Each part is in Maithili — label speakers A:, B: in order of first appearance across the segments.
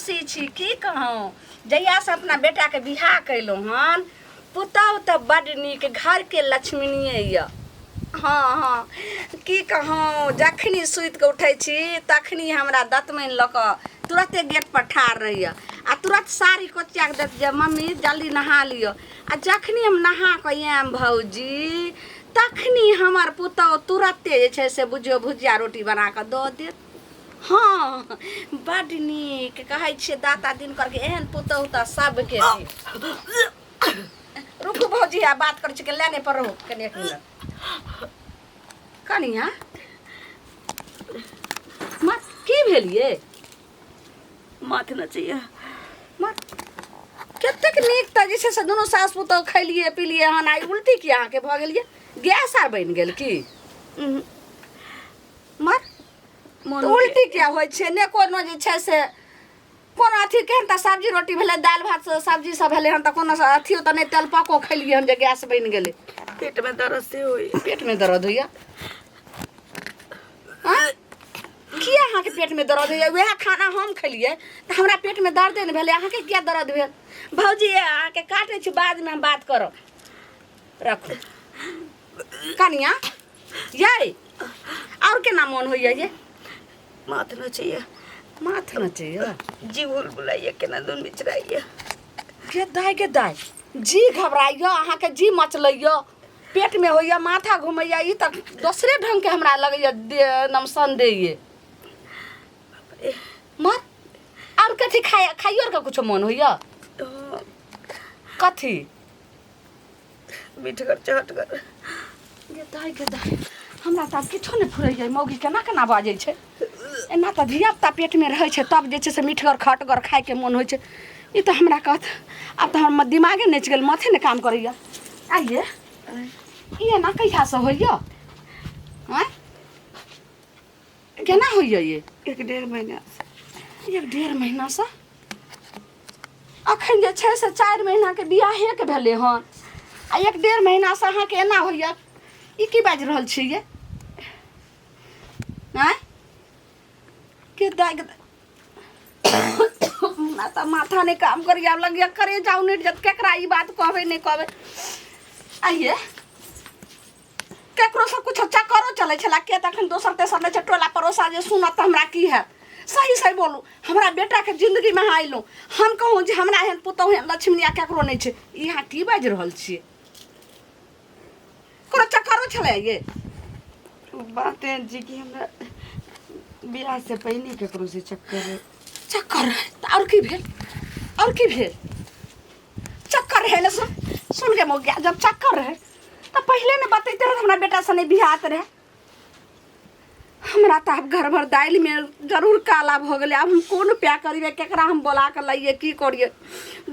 A: खुशी छी की कहूँ जहियासँ अपना बेटाके बियाह कयलहुँ हन पुतहु तऽ बड्ड नीक घरके लक्ष्मीनिये यऽ हँ हँ की कहूँ जखनी सुति कऽ उठै छी तखनी हमरा दतमनि लऽ कऽ तुरते गेटपर ठाढ़ रहैए आ तुरत साड़ी कोचिया कऽ देत जे मम्मी जल्दी नहा लिअ आ जखनी हम नहा कऽ आयब भौजी तखनी हमर पुतहु तुरते जे छै से बुझियौ भुजिया रोटी बना कऽ दऽ देत हँ बड्ड नीक कहै छियै दाता दिनकरके एहन पुतहु तऽ सबके दी रुकू भौजी आ बात करै छी के लाइने पर रहू कनि एक मिनट कनिया माँ की भेल ये
B: माथ नचैया
A: माँ कतेक नीक तऽ जे छै से दुनू सास पुतहु खैलियै पिलियै हन आइ उल्टी की अहाँके भऽ गेल ये गैस आर बनि गेल की मर
B: मोन
A: तऽ उल्टी किया होइ छै ने कोनो जे छै से कोनो अथी केहन तऽ सब्जी रोटी भेलै दालि भात सब्जी सब भेलै हन तऽ कोनो अथियो तऽ नहि तेल पको खेलियै हन जे गैस बनि गेलै
B: पेटमे दर्द से होइए
A: पेटमे दर्द होइया आँय? किया अहाँके पेटमे दर्द होइया वएह खाना हम खेलियै तऽ हमरा पेटमे दर्दे नहि भेलै अहाँके किया दर्द भेल भौजी अहाँके काटै छी बादमे हम बात करब रखू कनिया यै आओर केना मोन होइया ये
B: माथ नचैया
A: माथ नचैया
B: जी भूल बुलाइया केना दुन बिचराइया
A: गे दाइ गे दाइ जी घबराइया अहाँके जी मचलैया पेटमे होइया माथा घुमैया ई तऽ दोसरे ढङ्गके हमरा लगैया एकदम संदेह ये मर आओर कथी खाइ खाइयो आरके कुछो मोन होइया कथी
B: मिठगर चहटगर
A: गे दाइ गे दाइ हमरा तऽ आब किछो नहि फुरैए मौगी केना केना बाजै छै एना तऽ धियापुता पेटमे रहै छै तब जे छै से मिठगर खटगर खाइके मोन होइ छै ई तऽ हमरा कहत आब तऽ हमर दिमागे नचि गेल माथे नहि काम करैए आइये ई एना कहियासँ होइए आँय केना होइए ये
B: एक डेढ़ महीना
A: एक डेढ़ महीनासँ अखन जे छै से 4 महीनाके बियाहेके भेलै हन आ एक डेढ़ महीनासँ अहाँके एना होइए ई की बाजि रहल छियै आँय के दाइ हमरा तऽ माथा नहि काम करैए आब लगैए करे जाउ नहि जत केकरा ई बात कहबै नहि कहबै आइए केकरोसँ किछो चक्करो चलै छलै के तखन दोसर तेसर नहि छै टोला पड़ोसा जे सुनत तऽ हमरा की हैत सही सही बोलू हमरा बेटाके जिन्दगीमे अहाँ अयलहुँ हम कहूँ जे हमरा एहन पुतहु एहन लक्ष्मीनिया केकरो नहि छै ई अहाँ की बाजि रहल छियै कोनो चक्करो छलै ये
B: बात एहन छै कि हमरा बियाह से पहिने केकरो से चक्कर रहै।
A: चक्कर रहै तऽ आओर की भेल आओर की भेल चक्कर रहै ने सुन सुन के मौगिया जब चक्कर रहै तऽ पहिले ने बतैते रहे हमरा बेटा से नहि बियाह रहे हमरा तऽ आब घर भर दालिमे जरूर काला भऽ गेलै आब हम कोन उपाय करियै केकरा हम बोला कऽ लैयै की करियै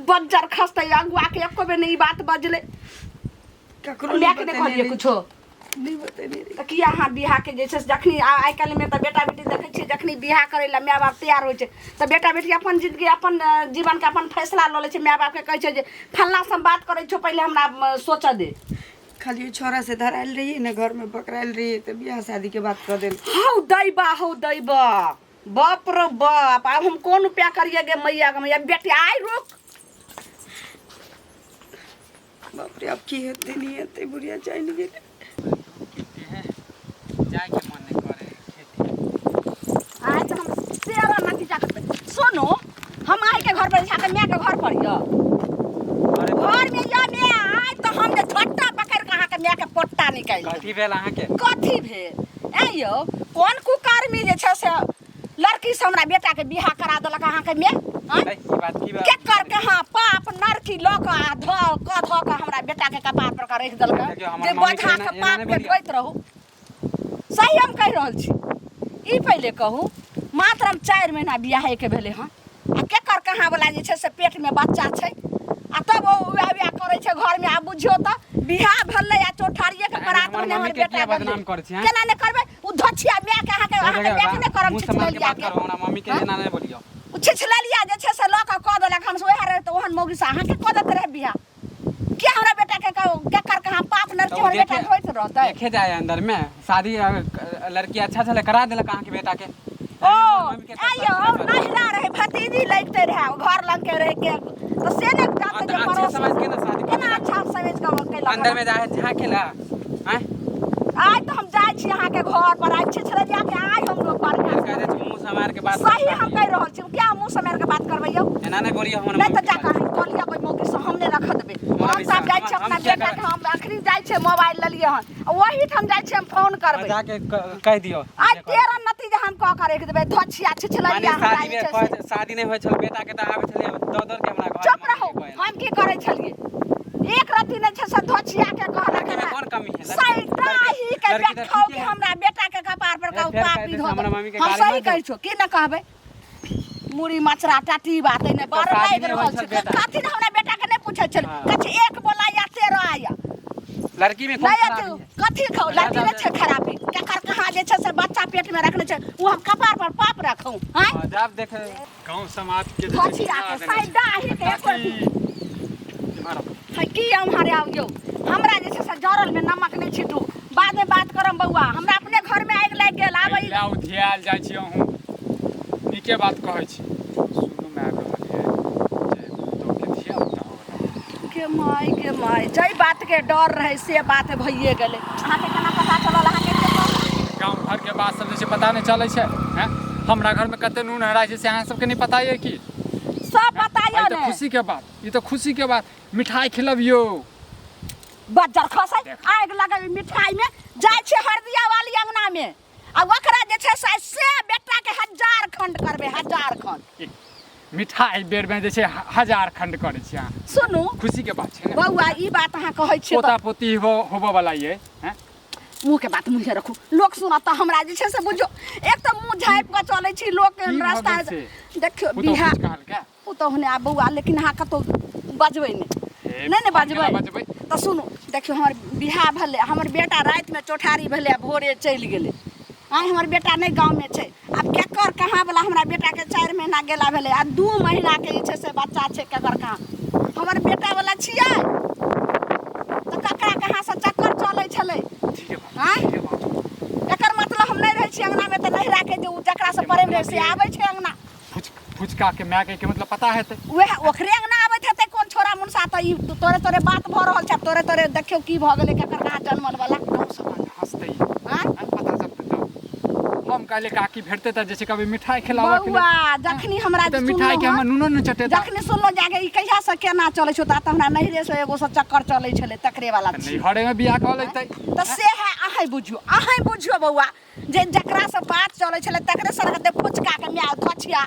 A: बज्जर खसतै अगुआके एको बेर नहि ई बात बजलै
B: ककरो
A: मायके नहि
B: बतेने
A: कहलियै
B: रही।
A: कुछो
B: नहि बतेने रही
A: तऽ किया अहाँ बियाहके जे छै से जखनी आइ काल्हिमे तऽ बेटा बेटी देखै छियै जखनी बियाह करै लए माय बाप तैयार होइ छै तऽ बेटा बेटी अपन जिन्दगी अपन जीवनके अपन फैसला लऽ लै छै माय बापके कहै छै जे फल्लाँसँ हम बात करै छियौ पहिले हमरा सोचऽ दे
B: खाली छोरा से धरायल रहिए ने घर में पकड़ायल रहिए तऽ बियाह शादी के बात कऽ देल
A: हौ दैबा हौ दैबा बाप रे बाप आब हम कोन उपाय करियै गे मैया गे मैया बेटी आइ रुक
B: बाप रे अब की हेतै नहि हेतै बुढ़िया जानि गेलै
C: जायके मन नहि करे खेती
A: आइ तऽ हम तेरह नतीजा के सुनू हम आइ के घर पर जाके माय के घर पर यऽ
C: अरे
A: घर में यऽ माय आइ तऽ हम जे झट्टा पकड़ि कऽ अहाँके माय के पोट्टा निकालि देब।
C: कथी भेल अहाँके
A: कथी भेल ऐ यौ कोन कुकर्मी जे छै से लड़की से हमरा बेटा के बियाह करा देलक अहाँके माय आँय?
C: अरे, ई बात की बात
A: केकर कहाँ पाप नरकी लऽ कऽ आ धऽ कऽ धऽ कऽ हमरा बेटा के कपार पर कऽ राखि देलकै
C: देखियौ, हमर
A: जे
C: मम्मी के
A: बझा
C: एना-
A: के
C: एना
A: पाप
C: नहि
A: के
C: बोलियौ।
A: ढोइत रहू सही हम कहि रहल छी ई पहिले कहू मात्र हम 4 महीना बियाहे के भेलै हँ आ केकर कहाँ वाला जे छै से पेट में बच्चा छै आ तब ओ वएह वएह करै छै घर में आ बुझियौ तऽ बियाह भेलै आ चौठारिये के
C: अरे,
A: परात
C: हमर
A: में हमर
C: मम्मी के
A: बेटा
C: किया बदनाम
A: गेलै।
C: करै छी, हैं?
A: केना नहि करबै ओ धोछिया माय के अहाँके अहाँके माय के नहि करम
C: मुँह सम्हार के
A: छिछलेलिया
C: बात
A: के
C: करू हमरा मम्मी के
A: हाँ?
C: एना नहि बोलियौ
A: ओ छिछलेलिया जे छै से लऽ कऽ कऽ देलक हम वएह रहै तऽ ओहन मौगी से अहाँके कऽ देते रहै बियाह किया हमरा बेटा के केकर कहाँ पाप नरकी
C: तऽ ओ
A: हमर बेटा
C: देखे-
A: ढोइत रहतै
C: देखे जाए अंदर में शादी लड़की अच्छा छलै करा देलक अहाँके बेटा के
A: ओ आइयो नहिरा रहे भतीजी लगते रहे। के रहे के तऽ से ने
C: हाँ,
A: जानते
C: तऽ
A: जे
C: अच्छे
A: पड़ोसी
C: समझ के ना शादी
A: केना अच्छा समझ के केलक
C: अंदर में जाए झाँकेला आँय
A: आइ तऽ हम जाइ छी अहाँके घर पर आइ छिछरैया के आइ हम लोग
C: फेर
A: बढ़िआँ
C: कह दे मुँह समार के बात
A: सही हम कहि रहल छी क्या मुँह से मारि के बात करबै यौ
C: एना नहीं बोलिए हमरा
A: नहि तऽ
C: मम्मी के
A: जाकऽ अहाँ कऽ लिअ कोइ मौकी से हम नहि रख देबै
C: हमरा
A: हम तऽ आब जाइ छी
C: हम
A: अपना
C: किया
A: बेटा के
C: करबै?
A: हम अखनी जाइ छियै मोबाइल लेलियै हन आ ओहिठाम जाइ छियै हम फोन करबै
C: जाके कह दियो
A: आइ तेरह नतीजा हम कऽ के राखि देबै धोछिया
C: माने
A: छिछलैया हमरा
C: शादी
A: जे
C: में
A: छै से।
C: शादी नहीं होइ छल बेटा के तऽ आबै छलै दौड़ दौड़ के हमरा घर
A: चुप रहू हम की करै छलियै एक रत्ती नहि छै से धोछिया के कहलक
C: लड़की में कौन कमी है
A: सैताही के
C: लड़की तऽ
A: देखौ
C: ठीके
A: कि
C: है।
A: हमरा बेटा के कपार पर
C: ए,
A: का
C: फेर
A: पापी
C: कहि
A: धो
C: देतै, हमरा मम्मी के
A: हम
C: गाली
A: सही
C: मत दो।
A: कहै छौ की न कहबै मुड़ी मचरा टाटी बात ने बड़
C: शादी
A: लागि
C: नहि
A: रहल
C: होइ छल
A: छै
C: बेटा।
A: कथी ने हमरा बेटा के नहि पूछै छलै
C: हाँ।
A: कहै छै एक बोला या तेरह आया
C: लड़की में कौन
A: नहीं
C: खराबी
A: अथी
C: है
A: कथी खाओ लड़की में छै खराबी केकर कहाँ जे छै से बच्चा पेट में रखने छै ओ हम कपार पर पाप रखूं हैं
C: हाँ, जाब देखे
D: गाँव समाज के जे छै
A: धोछिया के
D: सुना देने छै।
A: साइडा ही के एको
D: काकी, इम्हर आउ।
A: है की हमारे आउ यौ हमरा जे छै से जरल में नमक नहि छिटू बाद में बात करम बौआ हमरा अपने घर में आगि लागि गेल आब ई
D: लए उधियायल जाइ छी अहूँ नीके बात कहै छी सुनू मे आबि रहल ये जे पुतोहके धिया पुता हो गेलै
A: के माय के माय जाहि बात के डर रहे से बात भइए गेलै अहाँके केना पता चलल अहाँके के कहलक?
D: गाँव घरके बात सब जे छै पता नहि चलै छै हैं हमरा घरमे कते नून हराइ छै से अहाँ सबके नहि पता ये की
A: सब पता
D: ई
A: यऽ
D: तऽ
A: ने
D: खुशीके बात ई तऽ खुशीके बात मिठाई खिलबियौ
A: बज्जर खसै आगि लगै मिठाई में जाइ छै हरदिया वाली अंगना में आ ओकरा जे छै से से बेटा के हजार खंड करबै हजार खंड
D: ई मिठाई बेर में जे छै हजार खंड करै छी अहाँ
A: सुनू
D: खुशीके बात छै ने
A: बौआ ई बात अहाँ कहै छियै
D: पोता
A: तऽ
D: पोती होबऽ वाला ये हैं
A: मुँह के बात मुँहे रखू लोक सुनत तऽ हमरा जे छै से बुझियौ एक तऽ मुँह झाँपि कऽ चलै छी लोक
D: की भऽ
A: रास्ता
D: गेल से?
A: देखियौ
D: पुतहु
A: बिहा
D: किछु कहलकै
A: पुतहु नहि आ बौआ लेकिन अहाँ कतहु बजबै नहि
D: हे,
A: नहि ने
D: हम केना
A: बजबै
D: बजबै
A: तऽ सुनू देखियौ हमर बियाह भेलै हमर बेटा रातिमे चौठारी भेलै आ भोरे चलि गेलै आइ हमर बेटा नहि गाँवमे छै आब केकर कहाँवला हमरा बेटाके 4 महीना गेला भेलै आ 2 महीनाके जे छै से बच्चा छै केकर कहाँ हमर बेटावला छियै तऽ ककरा कहाँसँ चक्कर चलै छलै
D: ठीके बात
A: आँय
D: ठीके बात
A: एकर मतलब हम नहि रहै छी अङ्गनामे तऽ नहिराके जे ओ जकरासँ प्रेम रहै से आबै छै अङ्गना
D: फुचका के माय के मतलब पता हेतै
A: वएह ओकरे अङ्गना आबैत हेतै कोन छोरा मुनसा तऽ ई तोरे तोरे बात भऽ रहल छै तोरे तोरे देखियौ की भऽ गेलै केकर कहाँ जनमल वाला
D: गाँव समाज हँसतै
A: आँय
D: पता चलतै तब हम कहले काकी भेटतै तऽ जे छै कभी मिठाई खिलाबऽ के लेल
A: बौआ जखनी हमरा
D: तऽ मिठाई के
A: सुनलहुँ
D: हमर नूनो ने चटेता
A: जखनी सुनलहुँ जाके ई कहिया से केना चलै छौ तऽ हमरा नैहरे से एगो से चक्कर चलै छलै तकरे वाला
D: तऽ
A: छी
D: नैहरे में बियाह कऽ लेतै
A: तऽ से है अहें बुझियौ अहें बुझियौ बौआ जे जकरा से बात चलै छलै तकरे से रखते फुचका के माय धोछिया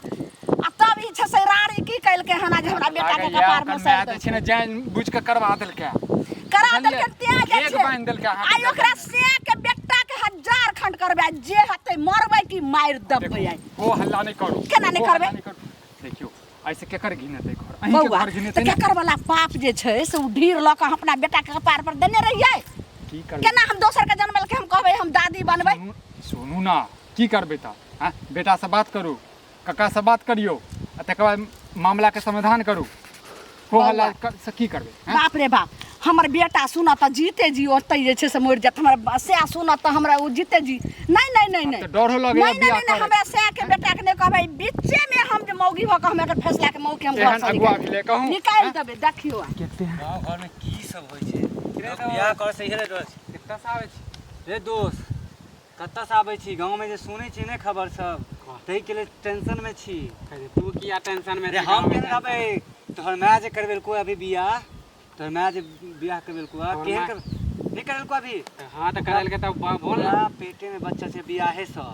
A: आ तब ई छै से रानी की कलकै हन जे हमरा बेटा के
D: लागैया
A: कपार में
D: ओकर माय
A: सर
D: जे छै ने जान बुझ के करवा देलकै
A: करा
D: बुझलियै?
A: देलकै तें जे
D: एक
A: छै
D: बान्हि देलकै अहाँके
A: आइ ओकरा से के बेटा के हजार खंड करबै आ जे हेतै मरबै कि मारि देबै आइ
D: हो हल्ला नहि करू
A: केना नहि
D: हो हल्ला
A: करबै?
D: नहि करू। देखियौ ऐसे केकर घिनेतै घर अहीं के
A: बौआ
D: घर घिनेतै
A: तऽ
D: ने
A: केकर वाला पाप जे छै से ओ ढीर लऽ कऽ हम अपना बेटा के कपार पर देने रहियै
D: की करबै
A: केना हम दोसर के जनमल के हम कहबै हम दादी बनबै
D: सुनू ना की करबै तऽ आँय बेटासँ बात करू ककासँ बात करियौ आ तकर बाद मामलाके समाधान करू हो हल्ला से की करबै आँय?
A: बाप रे बाप हमर बेटा सुनत तऽ जीते जी ओतै जे छै से मरि जायत हमर सएह सुनत तऽ हमरा ओ जीते जी नहि नहि नहि नहि
D: तऽ डरो लगैया
A: नहि नहि
D: बियाह
A: नहि
D: करैत।
A: हमरा सएह के बेटा के नहि कहबै बीचे में हम जे मौगी भऽ कऽ हम एकर फैसला के मौके हम घर
D: एहन
A: से
D: अगुआ भेलै कहूँ
A: निकालि
D: आँय?
A: देबै देखियौ आइ।
E: गाँव घर में की सब होइ छै लोक बियाह कर से इहे डर छै
C: कतऽसँ आबै छी
E: रे दोस्त कतऽसँ आबै छी गाँवमे जे सुनै छी ने खबर सब ताहिके लेल टेंशनमे छी
C: तू किया टेंशनमे
E: अरे हम केना रहबै तोहर माय जे करबेलको अभी बियाह तोहर माय जे बियाह करबेलको
C: तोहर
E: केहन
C: माय-
E: कर नहि करेलको अभी
C: हाँ तऽ करेलकै तऽ बोल ने
E: पूरा पेटेमे बच्चा छै बियाहेसँ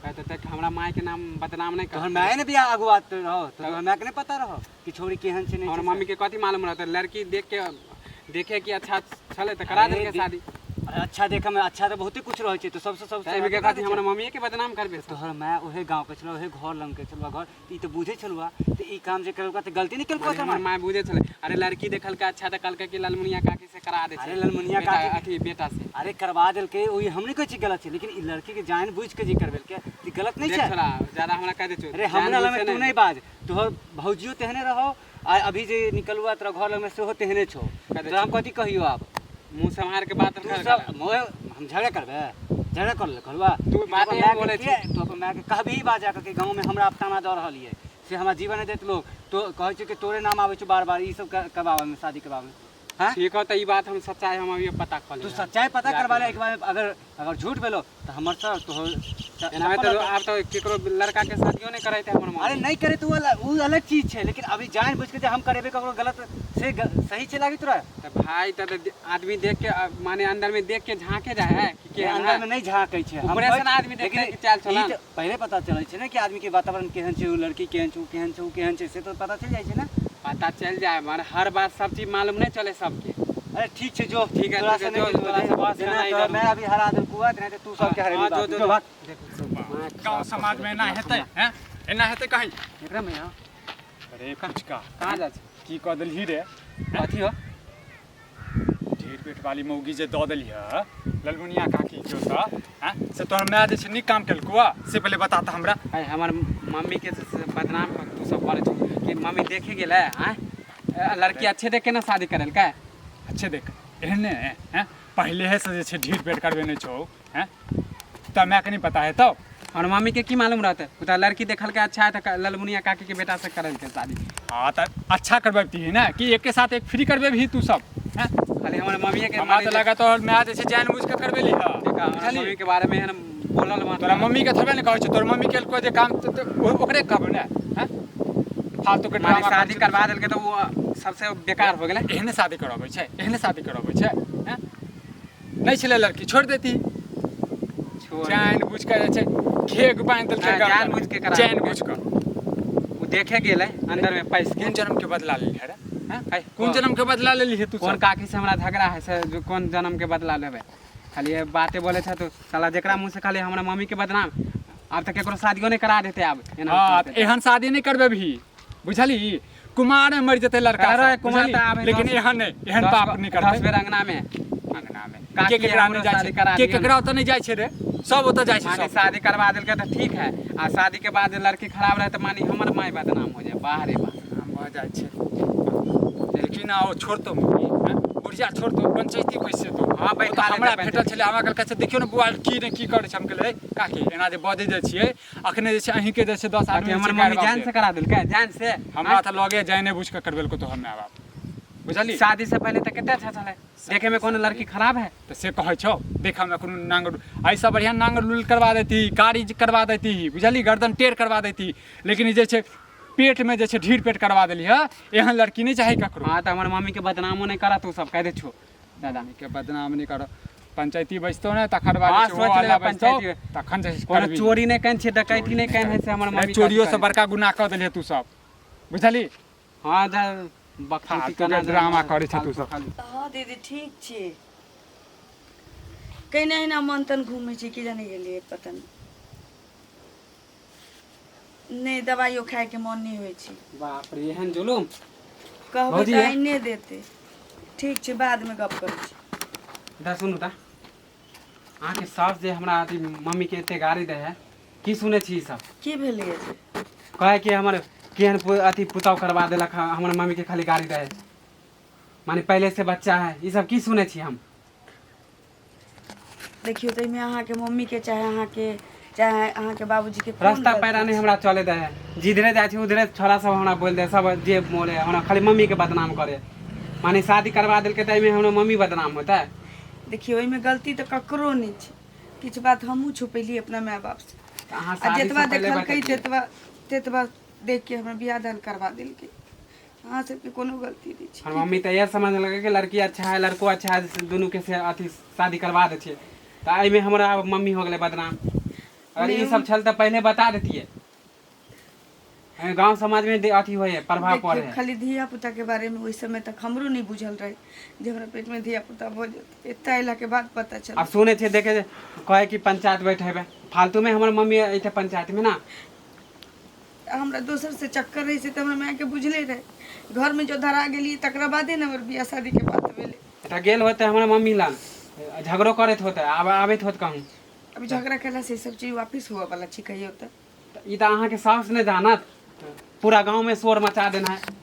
C: कहते देख हमरा माय के नाम बदनाम नहीं कर
E: तोहर माय ने बियाह अगुआ रहो तोहर मायके नहि पता रहो कि छोरी केहन छै नहि
C: हमर
E: छै
C: मम्मी के कथी मालूम रहतै लड़की देख के देखे कि अच्छा छलै तऽ करा
E: अरे
C: देलकै शादी
E: अरे अच्छा देखऽ में अच्छा तऽ बहुते कुछ रहै छै तऽ सबसँ सबसँ
C: तऽ एहिमे के कथी हमरा मम्मीए के बदनाम करबे
E: तोहर माय ओहे गाँव के छलौ ओहे घर लग के छलौ घर तऽ ई तऽ बुझै छलौ तऽ ई काम जे केलकै तऽ गलती नहि केलकै
C: अरे हमर माय बुझे छलै अरे लड़की देखलकै अच्छा तऽ कहलकै कि ललमुनिया काकी से करा दे छै
E: अरे ललमुनिया
C: बेटा
E: काकी-
C: अथी बेटा से
E: अरे करवा देलकै ओहि हम नहि कहै छी गलत छै लेकिन ई लड़की के जान बुझि के जे करबेलकै ई गलत नहि
C: देख
E: छै
C: छोड़ा ज्यादा हमरा कह दे छौ
E: अरे हमरा लग तू नहि बाज तोहर भौजियो तेहने रहो आ अभी जे निकलुआ तोरा घर लगमे सेहो तेहने छौ
C: कह दे
E: तोरा हम कथी कहियो आब
C: मुँह सम्हार के बात
E: तू
C: कर
E: सब मोहे हम झगड़ा करबै झगड़ा कर ले कहलुआ
C: तू बात
E: अपन
C: एहन
E: मायके
C: बोलै
E: किया- तू अपन मायके कहबही बात जाके कि गाँवमे हमरा आब ताना दऽ रहल ये से हमरा जीवन नहि देत लोग। तो कहै छै कि तोरे नाम आबै छौ बार बार ई सब करबाबै में, शादी करबाबै में। हाँ?
C: ठीक हो, तऽ ई बात हम सच्चाई हम अभी पता कऽ
E: तू
C: लेबै।
E: सच्चाई पता करबा ले एक बार। अगर अगर झूठ भेलो तऽ हमर सर तो
C: एना तऽ आब तऽ केकरो लड़का के शादियो नहि करैत हमर
E: अरे
C: मम्मी।
E: नहीं करे तो वो अलग चीज छै, लेकिन अभी जान बुझ के जे हम करेबे ककरो गलत से सही छै लागी तोरा?
C: तऽ भाई तऽ आदमी देख के माने अंदर में देख के झांके जाए है कि केहन
E: अंदर
C: है।
E: में नहीं झाँकै छै। हम
C: ऊपरे से
E: कहै-
C: ना आदमी देखतै
E: लेकिन
C: कि चाल चलन।
E: ई तऽ पहिले पता चलै छै ने कि आदमी के वातावरण केहन छै, ओ लड़की केहन छै, ओ केहन छै, ओ केहन छै, से तऽ पता चलि जाइ छै ने।
C: पता चल जाए, माने हर बात सब चीज मालूम नहीं चले सबके।
E: अरे ठीक छै, जो
C: ठीक है,
E: तोरा
C: ठीक है,
E: से नहीं
C: जो, तोरा से बहस
E: जेना
C: करना
E: तोरा
C: इधर।
E: मैं अभी हरा देलकू हँ, नहीं तऽ तू सबके हरेबी।
C: हाँ, जो,
E: बाप।
C: जो,
E: जो
C: जो।
E: भाग।
D: गाँव समाज में एना हेतै हैं, एना हेतै कहीं?
C: एकरा में यहाँ
D: अरे पुचका,
C: कहाँ जाइ छै?
D: की कऽ देलही रे?
C: कथी हो?
D: ढेर पेट वाली मौगी जे दऽ देली है ललमुनिया काकी के ओतऽ हैं, से तोहर माय जे छै नीक काम केलकौ हँ? से पहिले बता तऽ हमरा।
C: अरे हमर मम्मी के से बदनाम तू सब करै छौ कि मम्मी देखे गेलै आँय, लड़की अच्छे देख के ना शादी करल का?
D: अच्छे देख एहने हैं, पहिले से जे छै ढीठ पेट करबे नहि छौ हैं, तऽ मायके नहि पता हेतौ?
C: और मम्मी के की मालूम रहते? उ तऽ लड़की देखल के अच्छा है तऽ ललमुनिया काकी के बेटा से करल के शादी।
D: हाँ तऽ अच्छा करबती ने कि एक के साथ एक फ्री करबे भी तू सब हैं?
C: खाली हमर मम्मी के
D: हमरा तऽ लगा तोहर माय जे छै जान बुझ के करबेली हँ।
C: देखा, हमर
D: बुझलिही?
C: मम्मी के बारे में एहन बोलल मत।
D: तोरा मम्मी के थोड़बे ने कहै छै, तोर मम्मी केलको जे काम तऽ ओकरे कहबै ने हैं, फालतू के
C: माने
D: ड्रामा
C: शादी
D: करै छै।
C: करवा देलकै तऽ वो सबसे बेकार हो गेलै।
D: एहने शादी करबै छै, एहने शादी करबै छै हैं? नहि छलै लड़की, छोड़ि देती।
C: छोड़।
D: जान बुझ के जे छै घेघ बान्हि देलकै।
C: हाँ,
D: गर्दन
C: जान
D: में।
C: बुझ के करा
D: जान
C: देलकै।
D: बुझ के।
C: वो देखे गेलै अंदर में पैस के।
D: कोन जन्म के बदला लेली है रे हैं?
C: है,
D: कोन जन्म के बदला लेली है तू
C: कोन
D: सब?
C: काकी से हमरा झगड़ा है से जो कोन जन्म के बदला लेबै? खाली ये बाते बोले छै तो साला जेकरा मुँह से खाली हमरा मम्मी के बदनाम। आब तऽ केकरो शादियो नहि करा देते आब एना
D: हाँ
C: करतै।
D: एहन शादी नहि करबै भी, बुझली? कुमार में मरि जेतै लड़का
C: अरे
D: सब,
C: कुमार
D: बुझली?
C: तऽ आबै
D: लेकिन एहन नहि, एहन पाप नहि
C: 10
D: करतै।
C: बेर अंगना में
D: अंगना में
C: काकी
D: के केकरा
C: हमरो
D: नहि जाइ
C: शादी
D: छै?
C: करा
D: के
C: दियौ ने।
D: केकरा ओतऽ नहि जाइ छै रे? सब ओतऽ जाइ छै
C: माने
D: सब।
C: शादी करवा देलकै तऽ ठीक है, आ शादी के बाद लड़की खराब रहे तऽ मानी हमर माय बदनाम हो जाए। बाहरे बा
D: नाम भऽ जाइ छै। लेकिन आ ओ छोड़तौ मम्मी हैं? बुढ़िया छोड़तौ? पंचायती पैसे तो
C: हाँ, बैठा
D: ओ तऽ हमरा
C: लेतै।
D: भेटल छलै, हमरा कहलकै से देखियौ ने बुआ की ने की करै छै। हम कहलियै, काकी एना जे बजै जे छियै, अखने जे छै अहीँके जे छै 10
C: ताकि
D: आदमी जे
C: हमर
D: छै
C: मम्मी
D: गारि
C: जान
D: बाप
C: से
D: देत।
C: करा देलकै जान से।
D: हमरा तऽ लगे जाने बुझि कऽ करबेलको तोहर माय बाप, बुझली?
C: शादी से पहले तऽ कते अच्छा छलै देखे में, कोनो लड़की खराब है?
D: तऽ से कहै छौ देखऽमे कोनो नांगर? एहिसँ बढ़िआँ नांगर लुल करवा देती, कारी करवा देती, बुझली? गर्दन टेढ़ करवा देती, लेकिन ई जे छै पेटमे जे छै ढीर पेट करवा देली है। एहन लड़की नहि चाही ककरो।
C: हाँ तऽ हमर मम्मी के बदनामो नहि करा तू सब, कह दे छो दादा।
D: के बदनाम नहि कर। पंचायती बैसतौ ने तखन बाद
C: हाँ,
D: जे छै
C: सोच
D: ओ
C: लेबै
D: हल्ला बैसतौ
C: पंचायती।
D: तखन जे छै
C: कोनो
D: करबही।
C: चोरी नहि केने छियै, डकैती नहि केने है से हमर मम्मी
D: चोरियो
C: कथी
D: से
C: करै?
D: बड़का गुनाह कऽ देलियै तू सब, बुझली?
C: हाँ जा बकचोदी
D: फालतू
C: केना
D: के ड्रामा करै छै तू सब।
C: खाली।
B: हँ दीदी, ठीक छी। कहिना अहिना मन तन घूमै छै, की जाने गेलियै, पता नहि। नहि दबाइयो खायके मन नहि होइ छै।
C: बाप रे, एहन जुलुम!
B: कहबै
C: भौजी
B: तऽ
C: है?
B: आइने देतै। ठीक छै, बादमे गप करै छी।
C: दा सुनू ता, अहाँके सास जे हमरा अथी मम्मीके एते गारी दै है, की सुनै छी ई सब?
B: की भेलैए जे?
C: कहै कि हमर केहन अथी पुतहु करवा देलक हँ, हमर मम्मीके खाली गारी दै है, माने पहले से बच्चा है। ई सब की सुनै छी हम?
B: देखियौ, ताहिमे अहाँके मम्मीके चाहे अहाँके चाहे अहाँके बाबूजीके कोन
C: रास्ता
B: गलती
C: पैरा नहि
B: छै?
C: हमरा चले दै है। जिधरे जाइ छी उधरे छोरा सब हमरा बोल दे, सब जे बोले हमरा खाली मम्मीके बदनाम करे। माने शादी करवा देलकै तऽ एहिमे हमरा मम्मी बदनाम होतै?
B: देखियौ, ओहिमे गलती तऽ ककरो नहि छै। किछु बात हमहूँ छुपेलियै अपना माय बापसँ।
C: तऽ अहाँ
B: आ
C: शादीसँ
B: जतबा
C: पहिले
B: देखलकै
C: बतैतियै।
B: तेतबा तेतबा देख के हमरा बियाह दान करवा देलकै। अहाँ सबके कोनो गलती नहि छै।
C: हमर मम्मी तऽ इएह समझ लगे कि लड़की अच्छा है, लड़को अच्छा है, दुनू के से अथी शादी करवा दै छियै, तऽ एहिमे हमरा मम्मी हो गेलै बदनाम। अगर ई सब छल तऽ पहिले बता देतियै। गाँव समाजमे अथी होइ है, प्रभाव पड़े
B: देखियौ,
C: है।
B: खाली धिया पुताके बारेमे ओहि समय तक हमरो नहि बुझल रहै जे हमरा पेटमे धिया पुता भऽ जेतै। एतऽ अयलाके बाद पता चलल।
C: आब सुनै छियै, देखे कहै कि पंचायत बैठेबै। फालतूमे हमर मम्मी अयतै पंचायतमे ना?
B: हमरा दोसर से चक्कर रहै से तऽ हमरा मायके बुझले रहै। घरमे जो धरा गेलियै तकरा बादे ने हमर बियाह शादीके बात भेलै।
C: तऽ गेल होतै हमर मम्मी लग, झगड़ो करैत होतै, आब आबैत होत कहूँ।
B: अभी झगड़ा केला से ई सब चीज वापिस हुअ वाला छै कहियो तऽ?
C: तऽ ई तऽ अहाँके साउस नहि जानत, पूरा गाँवमे शोर मचा देना है।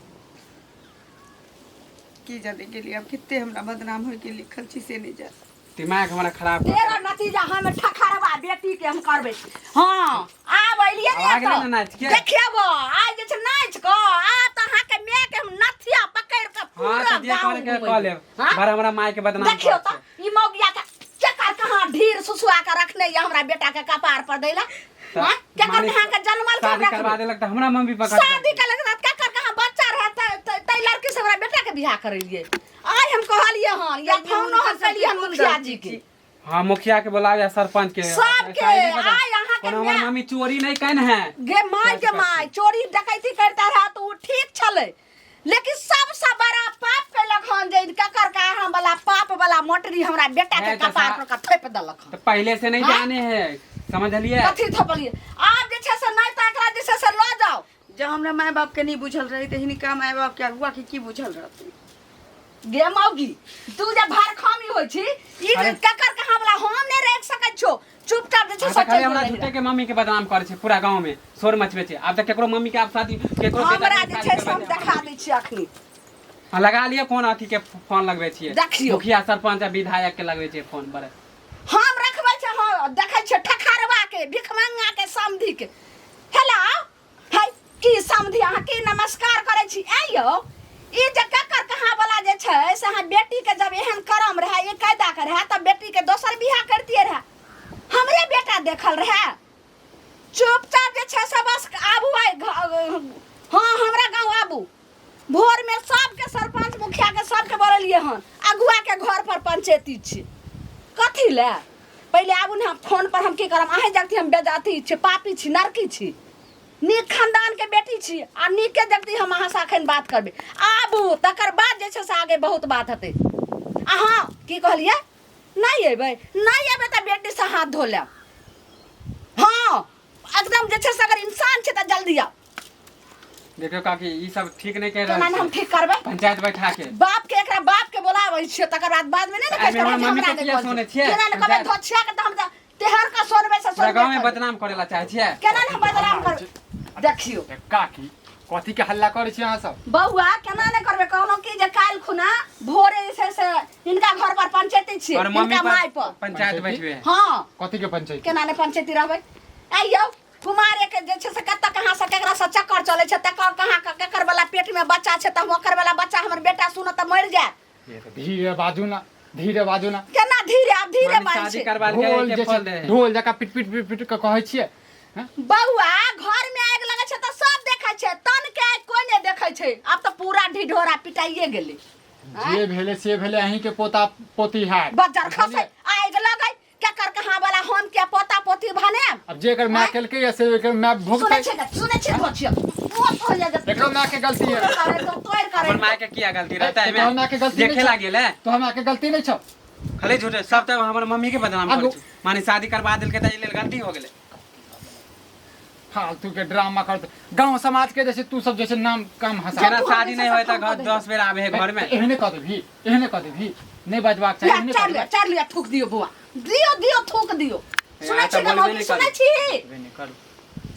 B: की जाने गेलियै, आब कते हमरा बदनाम होइके लिखल छै से नहि जान।
C: दिमाग हमरा खराब कर
A: तेरा नतीजा हम ठखरवा बेटी के हम करबै। हाँ, आब एलियै ने।
C: आ गेलै
A: एतऽ।
C: ने नाचि के?
A: देखियब आइ जे छै नाचि कऽ आ तऽ अहाँके माय के हम नथिया पकड़ि कऽ
C: हाँ
A: पूरा
C: तऽ जे
A: गाँव
C: करे के
A: घुमेबै।
C: कऽ लेब।
A: हाँ?
C: बड़ हमरा माय के बदनाम
A: देखियौ
C: करै
A: तऽ
C: छै।
A: ई मौगिया के केकर कहाँ ढीर सुसुआ के रखने ये हमरा बेटा के कपार पर दैला।
C: तऽ
A: हाँ? केकर
C: माने
A: कहाँ के जनमल के हम
C: शादी करवा
A: रखबै?
C: देलक तऽ हमरा मम्मी पकड़
A: शादी केलक तऽ केकर कहाँ बच्चा रहै तै लड़की से हमरा बेटा के बियाह करेलियै। आइ हम कहलियै हन या
B: तैमे
A: फोनो हम
B: हुनकर सबके
A: केलियै हन
B: कोन
A: मुखिया
B: गलती
A: जी के।
B: छै?
C: हाँ, मुखिया के बोलावे या सरपंच के।
A: सबके,
C: ऐसा ही नहीं पता।
A: आइ अहाँके
C: कोनो हमर
A: माय-
C: मम्मी चोरी नहीं कन है।
A: गे माय के माय, चोरी डकैती करता रहा तऽ ओ ठीक छलै, लेकिन सबसँ बड़ा पाप केलक हन जे ककर कहाँ वाला पाप वाला मोटरी हमरा बेटा के
C: है तऽ
A: कपार पर के थोपि देलक हन।
C: तो पहले से नहीं
A: हाँ?
C: जाने है, समझलिए?
A: कथी थोपलिए? आब जे छै से नहि तऽ एकरा जे छै से लऽ जाउ।
B: जब हमरा माय बाप के नहीं बुझल रही तऽ हिनका माय बाप के अगुआ के की बुझल रहतै?
A: गे मौगी, तू जे भरखामी होइ छी ई
C: अरे।
A: ककर कहाँ वाला हम नहि राखि सकै छौ। चुपचाप जे छै
C: हाँ,
A: से
C: तऽ खाली
A: चलि
C: हमरा
A: जो।
C: झूठे के मम्मी के बदनाम करै छै, पूरा गांव में शोर मचबै छै। आब तऽ केकरो मम्मी के आब शादी केकरो बेटा
A: हमरा
C: के
A: जे
C: शादी
A: छै से हम
C: करबै छै।
A: देखा दै छी अखनी।
C: हाँ, लगा लिअ। कोन अथी के फोन लगबै छियै?
A: देखियौ।
C: मुखिया सरपंच आ विधायक के लगबै छियै फोन बड़े।
A: हम रखबै छै। हँ, देखै छियै ठखारवा के, भिखमंगा के, समधि के। हेलो, है की समधि, अहाँ की नमस्कार करै छी? ऐ यौ, ई जे ककर कहाँ वाला जे छै से अहाँ बेटी के जब एहन करम रहै, ई कायदा के रहै, तब बेटी के दोसर बियाह करतियै रहै, हमरे बेटा देखल रहै। चुपचाप जे छै से बस आबू आइ। हाँ, हमरा गाँव आबू भोर में। सबके सरपंच मुखिया के सबके बोललियै हन, अगुआ के घर पर पंचायती छी। कथी ले? पहिले आबू ने। हम फोन पर हम की करब? अहीं जगती हम बेजाती छी, पापी छी, नरकी छी। नीक खानदान के बेटी छी आ नीके जगती हम अहाँ से अखन बात करबै। आबू, तकर बाद जे छै से आगे बहुत बात हेतै। अहाँ की कहलियै? नहि अयबै? नहि अयबै तऽ बेटी से हाथ धो लेब। हाँ, एकदम जे छै से अगर इंसान छै तऽ जल्दी आउ।
C: देखियौ काकी, ई सब ठीक नहि कहि
A: केना
C: रहल
A: ने हम
C: छै।
A: ठीक करबै?
C: पंचायत बैठा के
A: बाप के, एकरा बाप के बोलाबै छियै, तकर बाद बाद में नहि ने
C: एहिमे
A: कहै
C: हमर
A: छै
C: मम्मी
A: हमरा
C: के
A: नहि
C: किया
A: कहै
C: सुनै
A: छै।
C: छियै?
A: केना ने कहबै? धोछिया के तऽ हम तऽ तेहर के सोनबै से
C: पूरा
A: सोनबे
C: गाँव में
A: करबै।
C: बदनाम करे ला चाहे छियै।
A: केना ने हम बदनाम करबै? देखियौ।
D: काकी, कथी के हल्ला करै छी अहाँ सब?
A: बौआ, केना नहि करबै? कहलहुँ कि जे काल्हि खुना भोरे जे छै से हिनका घर पर पंचायती छियै।
C: और मम्मी
A: हिनका माय
C: पर
A: पर
C: पंचायत बैठबे है।
A: हाँ।
D: कथी के पंचायत?
A: केना नहि पंचायती रहबै? ऐ यौ, कुमारे के जे छै से कतऽ कहाँ से केकरा से चक्कर चलै छै, तकर कहाँ केकर वाला पेट में बच्चा छै, तऽ हम ओकर वाला बच्चा हमर बेटा सुनत तऽ मरि जायत।
D: ये तऽ धीरे बाजू ना, धीरे बाजू ना।
A: केना धीरे? आब धीरे
C: माने
A: बाजै
C: शादी
A: छै।
C: करवा के
D: ढोल
C: के
D: जे
C: फल
D: छै
C: दे है।
D: ढोल जकाँ पिट पिट पिट पिट के कहै छियै, हैं?
A: बौआ, घर में आगि लगै छै तऽ सब देखै छै, तन के आगि कोई नहि देखै छै। आब तऽ पूरा ढिढोरा पिटाइए गेलै।
D: जे भेलै से भेलै, अहीं के पोता पोती हैत।
A: बज्जर खसै, आगि लगै केकर कहाँ वाला, हम के पोता पोती भनेब?
D: अब जे एकर माय केलकै या से एकर माय
A: सुनै
D: भुगतै।
A: छै ने? सुनै छै? धोछिया ओ कहलियै जे
D: एकरो माय के गलती है।
A: करे तो तोड़ करे।
C: हमर माय के किया गलती रहता है?
D: तोहर माय के गलती नहीं
C: देखे
D: छौ।
C: लागेल है।
D: तोहर माय के गलती नहीं छौ।
C: खाली झूठे सब तऽ हमर मम्मी के बदनाम
D: आगू।
C: करै छै। माने शादी करवा देलकै तऽ एहि लेल गलती हो गेलै।
D: फालतू के ड्रामा करते गांव समाज के, जैसे तू सब जैसे नाम कम हंसा।
C: जेना
A: तू
C: शादी
A: हमेशा
C: नहि होय तऽ
A: फोन कऽ
C: घर
A: दही।
C: 10 बेर आबे है घर में।
D: एहने कह देबही, एहने कह देबही, नहीं बजबाक चाही, एहने
A: चार
D: कह
A: लिया,
D: देबही।
A: चार लिया, थूक दियो बौआ, दियो दियो, थूक दियो। सुनै
C: आ
A: छी
C: तऽ
A: ने
C: बोलबे
A: मौगी?
C: नहि
A: सुनै
C: करू।
A: छी?
C: बोलबे नहि करू।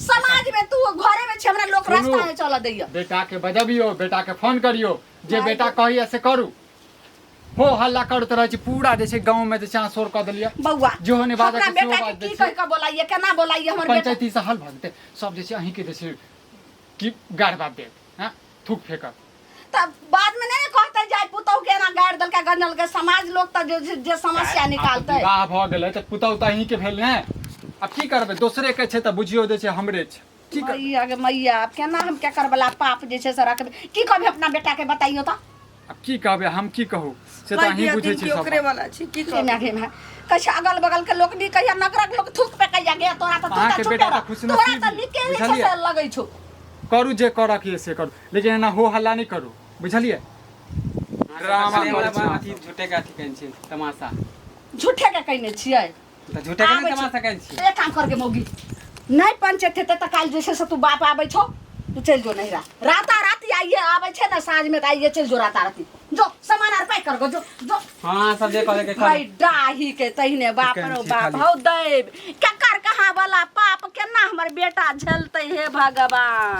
A: समाज में तू घरे में छी, हमरा लोक
D: सुनू।
A: रास्ता में चलऽ दैया।
D: बेटा के बजबियो, बेटा के फोन करियो, जे बेटा कहिए से करू। हो हल्ला करैत रहै छी पूरा जे छै गाँव में, जे छै अहाँ शोर कऽ देलियै।
A: बौआ,
D: जेहो नहि बाजऽ
A: अपना
D: के सेहो
A: बेटा
D: बाजि
A: के
D: दै
A: की
D: छियै।
A: कहि कऽ बोलाइए, केना बोलाइए हमर बेटा?
D: पंचायती से हल भऽ जेतै। सब जे छै अहींके जे छै कि गारि बात देत, हँ, थूक फेकत।
A: तब बाद में नहीं कहते जाय पुतहु के एना गारि देलकै गंजल के। समाज लोग तऽ जे जे समस्या
D: आब तऽ
A: निकालतै।
D: विवाह भऽ गेलै तऽ पुतहु तऽ अहींके भेल ने। आब की करबै? दोसरे के छै तऽ बुझियौ जे छै हमरे छै। की करबै?
A: मैया गे मैया, आब केना हम केकर वाला पाप जे छै से रखबै? की कहबै अपना बेटा के, बताइयो तऽ।
D: आब की कहबै? हम की कहू से तऽ
B: कहि
D: अहीं बुझै
B: दिअ
D: छी
B: कि
D: सब
B: ओकरे
D: बात।
B: वाला छी, की
A: गे
B: कहब?
A: माय गे माय, कहै छै अगल बगल के लोक नी कहिया, नगरक लोक थूक पे कहिया। गे तोरा तऽ तू तऽ
D: अहाँके
A: चुपे
D: बेटा
A: रह।
D: तऽ खुशनसीब
A: तोरा तऽ नीके नहि छै
D: बुझलियै?
A: से लगै छौ।
D: करू जे करऽ के से करू, लेकिन एना हो हल्ला नहि करू, बुझलियै? ड्रामा
C: खाली हमरा
D: करै छी अहाँ
C: अथी झूठे के अथी कहै छी तमाशा।
A: झूठे के कहने छियै?
C: तऽ झूठे के
A: आबै
C: नहि
A: छै।
C: तमाशा कहै छी।
A: एक काम करके मौगी, नहि पंचायत हेतै तऽ काल्हि जे छै से तू बाप आबै छौ, तू चलि जो नहिरा। राता राति आइए आबै छै ने साँझमे, तऽ आइए चलि जो राता राति। जो सामान आर पैक कर गो, जो जो।
C: हाँ, सब जे कहले के
A: भाई डाही के तहिने बाप
D: केहन
A: रो
D: छी
A: बाप
D: खाली।
A: हौ दैव, केकर कहाँ वाला पाप केना हमर बेटा झेलतै? हे भगवान।